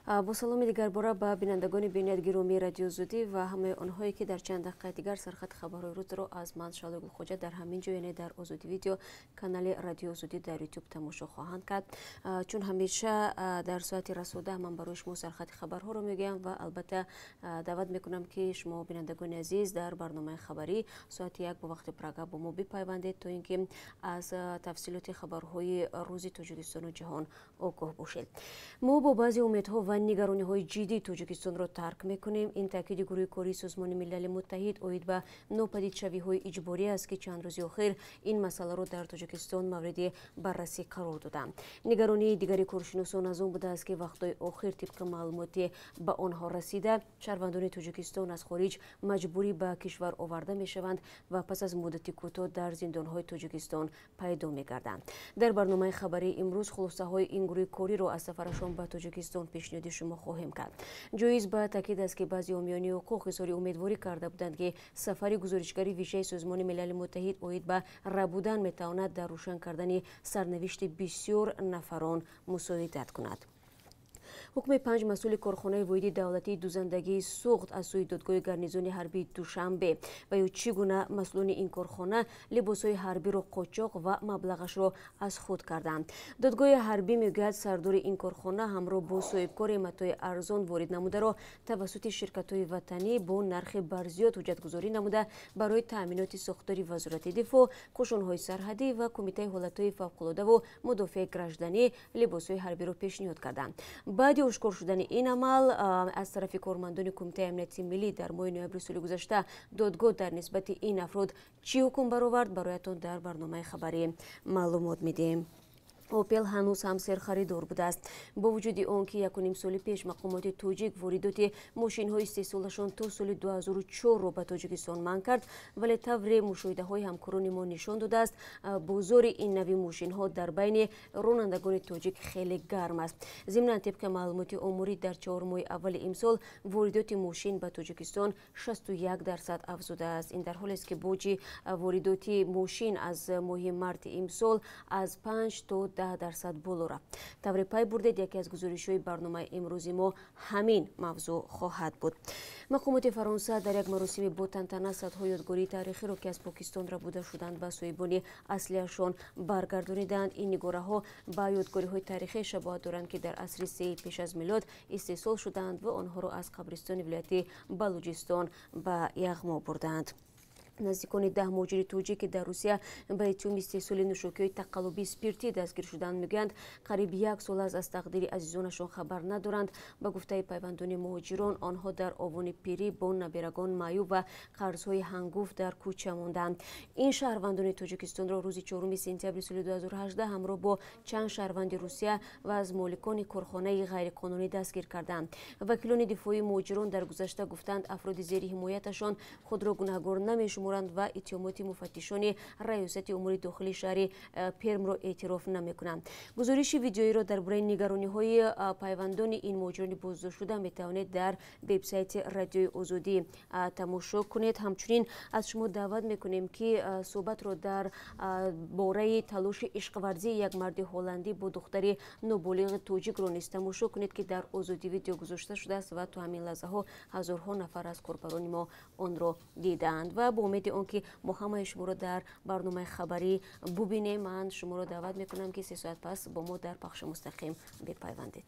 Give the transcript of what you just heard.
Бо саломи дигарбора ба бинандагони бениҳоят гиромии Радиои Озодӣ ва ҳамаи онҳое, ки дар чанд дақиқаи дигар сархати хабарҳои рӯзро аз ман, Шаҳлои Гулхоҷа, дар ҳамин ҷо, яъне дар Озодӣ Видео, канали Радиои Озодӣ дар Ютуб тамошо хоҳанд кард. Чун ҳамеша дар соати расода ман барои шумо сархати хабарҳоро мегӯям ва албатта даъват мекунам, ки шумо, бинандагони азиз, дар барномаи хабарӣ соати 1 бо вақти Прага бо мо бипайвандед, то ин ки аз тафсилоти хабарҳои рӯзи Тоҷикистону ҷаҳон огоҳ бошед. Мо бо баъзе умедҳо ва нигарониҳои ҷиддӣ Тоҷикистонро тарк мекунем. Ин таъкиди гурӯҳи кории Созмони Милали Муттаҳид оид ба нопадидшавиҳои иҷборӣ аст, ки чанд рӯзи охир ин масъаларо дар Тоҷикистон мавриди баррасӣ қарор доданд. Нигаронии дигари коршиносон аз он будааст, ки вақтҳои охир, тибқи маълумоти ба онҳо расида, шаҳрвандони Тоҷикистон аз хориҷ маҷбурӣ ба кишвар оварда мешаванд ва пас аз муддати кӯтоҳ дар зиндонҳои Тоҷикистон пайдо мегарданд. Дар барномаи хабарии имрӯз хулосаҳои ин гурӯҳи кориро аз сафарашон ба Тоҷикистон пешниҳоди шумо хоҳем кард. Ҷоиз ба таъкид аст, ки баъзе ҳомиёни ҳуқуқ изҳори умедворӣ карда буданд, ки сафари гузоришгари вижаи Созмони Милали Муттаҳид оид ба рабудан метавонад дар рӯшан кардани сарнавишти бисёр нафарон мусоидат кунад. Ҳукми панҷ масъули корхонаи воҳиди давлатии дузандагии Суғд аз сӯи додгоҳи гарнизони ҳарбии Душанбе ва ё чӣ гуна масъулони ин корхона либосҳои ҳарбиро қочоқ ва маблағашро аз худ карданд. Додгоҳи ҳарбӣ мегӯяд, сардори ин корхона ҳамроҳ бо соҳибкори матои арзон ворид намударо тавассути ширкатҳои ватанӣ бо нархи барзиёд ҳуҷҷатгузорӣ намуда, барои таъминоти сохтори Вазорати дифоъ, қӯшунҳои сарҳадӣ ва Кумитаи ҳолатҳои фавқулодаву мудофиаи гражданӣ либосҳои ҳарбиро пешниҳод карданд. Баъди ошкор шудани ин амал аз тарафи кормандони Кумитаи амнияти миллӣ дар моҳи ноябри соли гузашта, додгоҳ дар нисбати ин афрод чӣ ҳукм баровард, бароятон дар барномаи хабарӣ маълумот медиҳем. Опел ҳанӯз ҳам серхаридор будааст. Бо вуҷуди он ки 1,5 соли пеш мақомоти тоҷик воридоти мошинҳои истеҳсолашон то соли 2004-ро ба Тоҷикистон манъ кард, вале тавре мушоҳидаҳои ҳамкорони мо нишон додааст, бозори ин нави мошинҳо дар байни ронандагони тоҷик хеле гарм аст. Зимнан, тибқи маълумоти оморӣ, дар 4 моҳи аввали имсол воридоти мошин ба Тоҷикистон 61% афзудааст. Ин дар ҳолест, ки боҷи воридоти мошин аз моҳи марти имсол аз 5 то 10% боло рафт. Тавре пай бурдед, яке аз гузоришҳои барномаи имрӯзи мо ҳамин мавзӯъ хоҳад буд. Мақомоти Фаронса дар як маросими бо тантана садҳо ёдгории таърихиро, ки аз Покистон рабуда шуданд, ба соҳибони аслиашон баргардониданд. Ин нигораҳо ба ёдгориҳои таърихӣ шабоҳат доранд, ки дар асри сеи пеш аз милод истеҳсол шуданд ва онҳоро аз қабристони вилояти Балуҷистон ба яғмо бурданд. Наздикони 10 муҳоҷири тоҷик, ки дар Русия ба иттиҳоми истеҳсоли нӯшокиҳои тақаллубии спиртӣ дастгир шуданд, мегӯянд, қариб як сол аст аз тақдири азизонашон хабар надоранд. Ба гуфтаи пайвандони муҳоҷирон, онҳо дар овони пирӣ бо наберагон маъюб ва қарзҳои ҳангуфт дар кӯча монданд. Ин шаҳрвандони Тоҷикистонро рӯзи 4 сентябри соли 2018 ҳамроҳ бо чанд шаҳрванди Русия ва аз моликони корхонаи ғайриқонунӣ дастгир карданд. Вакилони дифоии муҳоҷирон дар гузашта гуфтанд, афроди зери ҳимояташон худро гунаҳгор намешуморанд ва иттиҳомоти муфаттишони Раёсати умури дохилии шаҳри Пермро эътироф намекунанд. Гузориши видеоиро дар бораи нигарониҳои пайвандони ин муҳоҷирони боздоштшуда метавонед дар вебсайти Радиои Озодӣ тамошо кунед. Ҳамчунин аз шумо даъват мекунем, ки суҳбатро дар бораи талоши ишқварзии як марди ҳолландӣ бо духтари ноболиғи тоҷикро низ тамошо кунед, ки дар Озодӣ Видео гузошта шудааст ва то ҳамин лаҳзаҳо ҳазорҳо нафар аз корбарони мо онро дидаанд. Ва бо умеди он ки мо ҳамаи шуморо дар барномаи хабарӣ бубинем, ман шуморо даъват мекунам, ки 3 соат пас бо мо дар пахши мустақим бипайвандед.